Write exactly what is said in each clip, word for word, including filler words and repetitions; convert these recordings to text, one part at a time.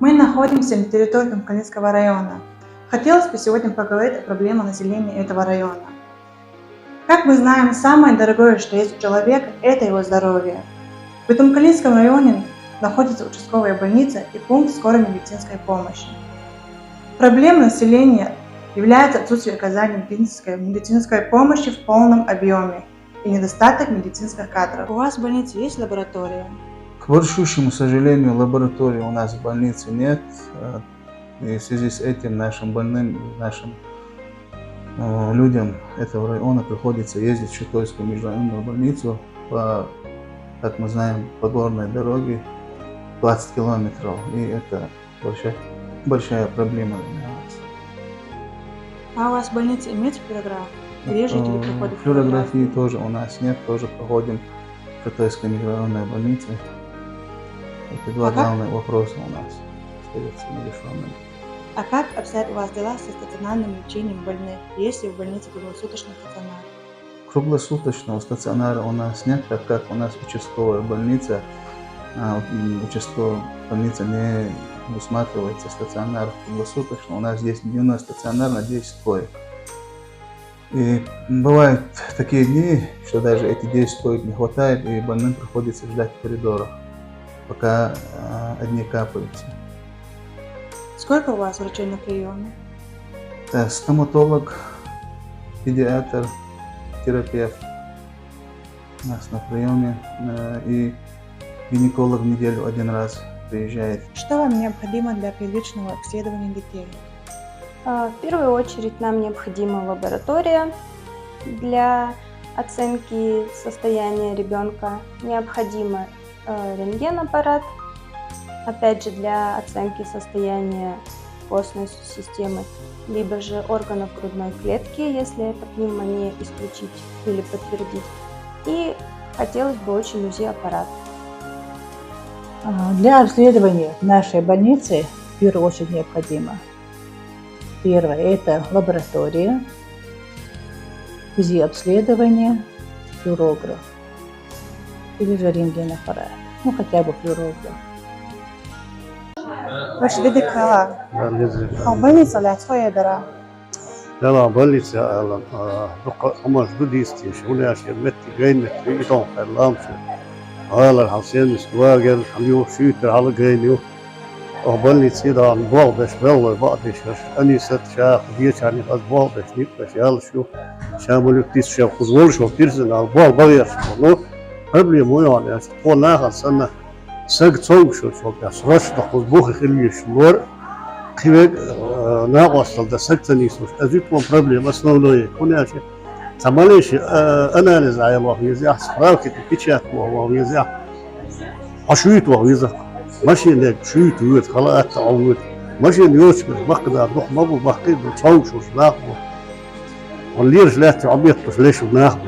Мы находимся на территории Тумкалинского района. Хотелось бы сегодня поговорить о проблемах населения этого района. Как мы знаем, самое дорогое, что есть у человека, это его здоровье. В Тумкалинском районе находится участковая больница и пункт скорой медицинской помощи. Проблемой населения является отсутствие оказания медицинской, медицинской помощи в полном объеме и недостаток медицинских кадров. У вас в больнице есть лаборатория? К большущему сожалению, лаборатории у нас в больнице нет. Э, и в связи с этим нашим больным, нашим э, людям этого района приходится ездить в Шитойскую межрайонную больницу по, как мы знаем, по горной дороге двадцать километров. И это большая, большая проблема для нас. А у вас в больнице имеется флюорограф? Реже ли вы Э, приходите флюорографии флюорографии? Тоже у нас нет, тоже проходим в Шитойской межрайонной больнице. Это два А как главных вопроса у нас остаются нерешёнными. А как обстоят у вас дела со стационарным лечением больных? Есть ли в больнице круглосуточный стационар? Круглосуточного стационара у нас нет, так как у нас участковая больница, а, м, участковая больница не предусматривается стационар круглосуточно. У нас есть дневной стационар на десять коек. И бывают такие дни, что даже эти десять коек не хватает, и больным приходится ждать в коридорах, пока, а, одни капаются. Сколько у вас врачей на приёме? Э, стоматолог, педиатр, терапевт у нас на приёме, э, и гинеколог в неделю один раз приезжает. Что вам необходимо для первичного обследования детей? А, в первую очередь нам необходима лаборатория для оценки состояния ребёнка. Необходимо, э, рентген-аппарат, опять же, для оценки состояния костной с-, системы, либо же органов грудной клетки, если это пневмония, исключить или подтвердить. И хотелось бы очень УЗИ-аппарат. А, для обследования в нашей больнице в первую очередь необходимо: первое — это лаборатория, УЗИ-обследование, флюорограф или же рентген-аппарат. Ну, хотя бы флюорограф. Ваши дети кала. Да, не зря. А больница ля своя дара. Яла больница, яла, а, дукха хӀамаш ду дийцача, хӀунда аьлча метте гайна метте итон хӀалламча. Гьалар хьал сеннис вагар, хьал ю шуьйтар хьал гайна ю. Оха больница и дан болх беш, беллой бакъдешаш, Анисат, ша, дечарни хаз болх беш, никъ беш ялаш ю. Ша мулюк тис шев хуз волаш вол персонал болх багераш. Ну, проблема ю ян аьлча, тхо нахал санна, саг цомгушуц волча, срочно хуз бух хилийш лор, кхивег, э, накъостал да саг ца нийсуш. Аз ю тхона проблема основное. ХӀунда аьлча, цхьа малейший, э, анализ Ӏайла ваха веза, справки печать ваха веза. Хьо шуьйта ваха веза. Машинег шуьйта веза, хала атта Ӏа веза. Машина йоцуш баккха да, дукха ма бу, баккхий бу, цомгушуш нах бу. Хьо лераш лаьтта Ӏа бетталуш леш нах бу.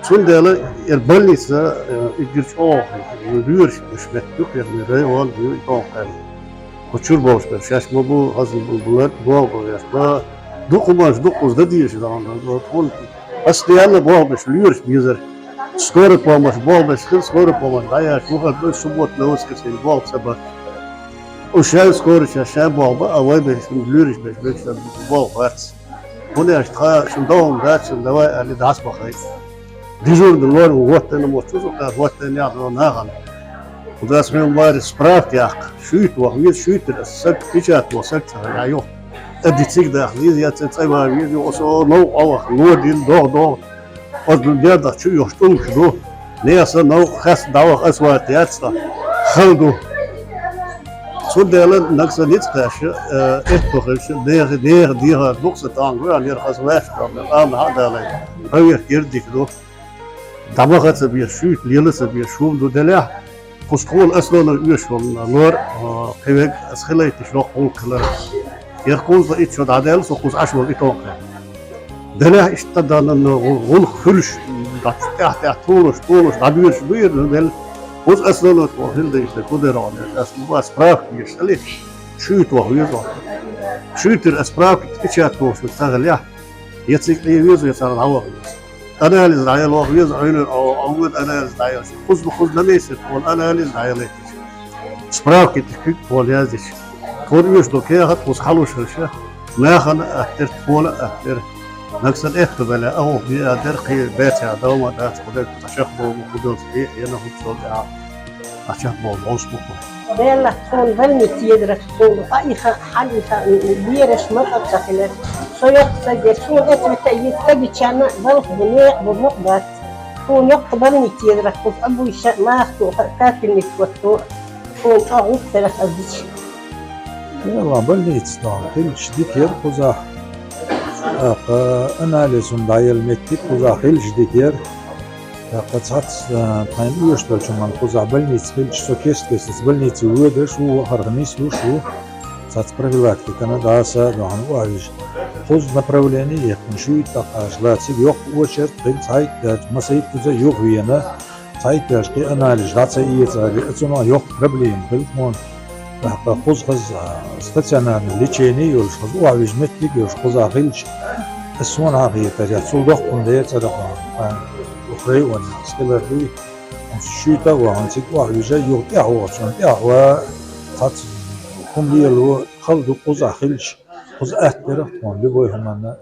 Цундела эр больница, э, игир чӀогӀа лоьраш беш метта ю, кхераме район ю, и тонкхайна. Кху чура болуш бер шаьш ма бу, хаза бу, булар, богӀу бу веш, ба, дукха хӀумаш, дукха хӀуз да дезаш дан, дан, дан, тхуна постоянно болх беш, лоьраш безар. Скорая помощь болх беш хила, скорая помощь дӀаяьлча, вухар бу, суббота, воскресенье болх ца бар. Уж шаьш скорый, шаьш шаьш боху бан, а вай берш, луьйраш берш, берш болх бац. ХӀунда аьлча тха шун догӀун дац, шун давай аьлли дӀасабахай. Дежурный лор ву хӀоттайна мо чу зукъа, хӀоттайна яхна нахана. Кхуза ас хьуна вари справка яккха, шуьйта ваха веза, шуьйтара ас саг, печать ваха саг ца хилла, юха. ТӀа дициг даха веза, я ца цӀа ваха веза, юха со новкъа ваха, ло дин, догӀ, догӀ. Оцу дердах чу йохуш тӀулгаш ду. Нехан новкъа хасса дӀаваха ас варта яц тхо. Хала ду. Цундела нагахь сан ницкъ кхаьчча, э, этту хилча, нехан, нехан дехар дукха сан тӀанга веана, яра хаза ваьшка, амма хьан а далай. Проверка яра дика ду. ДӀа ма ха ца беза, шуьйта лела ца беза, хӀума ду делехь. Кхуза тхуна ас лоно оьшуш волу лор, а, кхин верг ас хилайташ йоккха гӀуллакх хилар. Яра кхуза итт шо дӀадаьлла, со кхуза Ӏаш волу и тонкхе. Делехь иштта данна гӀу-, гӀуллакх хуьлуш, дӀа тӀаьхь-тӀаьхьа толуш, толуш, дӀадоьрзуш ду яра, ну, делла. Кхуза ас лоно тхо хила дайша, кху дера гӀо деш. Ас ма бац справка еш, али, шуьйта ваха веза. Шуьйтара ас справка печать тохуш ца хилла, я цига Ӏе веза, я царна дӀаваха веза. Анализ дӀаяла ваха веза, Ӏуьйранна, о, о, вон анализ дӀаяла. Кхуза, кхуза на месте тхуна анализ дӀаяла. Справки тхуьга тхуна яздича. Тхуна оьшуш долу кехат кхуза хьалуш хилча, нахана а аттира, тхуна а аттира. Нагахь сан этту белахь, а хӀума бен а дера, кхин бецахь а ма дац, кху дерг цхьа чекхбовла, кху долчу бен а, ена хӀума цо тӀехь а чекхбовла, гӀуш бу кху. Делахь тхуна больница езарах, тхуна къа иха, хьал иха, бераш ма къа ца хилар. Со йоккха стаг яра, суна эцвета йиз стагичарна балха бу, некъ бу, мукъ бац. Тхуна йоккха больница езарах, кхуза а буйша, маха туху, капельница хӀотто, тхуна чӀогӀа гӀуллакх терах ас дича. Делахь больница тхуна хилча дика яра кхузахь. ТӀаккха анализ хӀума дӀаяла меттиг кхузахь хилча дика яра. ТӀаккха цхьацца, а, тхайна оьшуш долчу хӀуманна кхузахь больница хилча, со кест-кестаца больнице воьдуш ву, вахарх нислуш ву. Цхьацца профилактикана дӀаса а дуьхьал охьавижа. Кхуза направление а яьккхина, шуьйта тӀаккха аша лациг йоккха очередь хилла, цхьайтта даьлча, масийтта кхуза юхавеана, цхьайтта даьлча кхин анализ дӀа ца эца аьлла, цунах йоккха проблема хилла тхуна. ТӀаккха кхуза хаза, а, стационарный лечение а йолуш, хаза охьавижа меттиг а йолуш, кхуза хилча, аса суна хьан хетарехь, цул доккха хӀума дера цӀарах, а, районе, стеллар дуй. Шуьйта а вахана цига охьавижа, юха тӀаьхьа вахчунна тӀаьхьа ва, цхьацца хӀума лело, хала ду кхузахь хилча, кхуза атта дерах тхуна любой хӀуманна.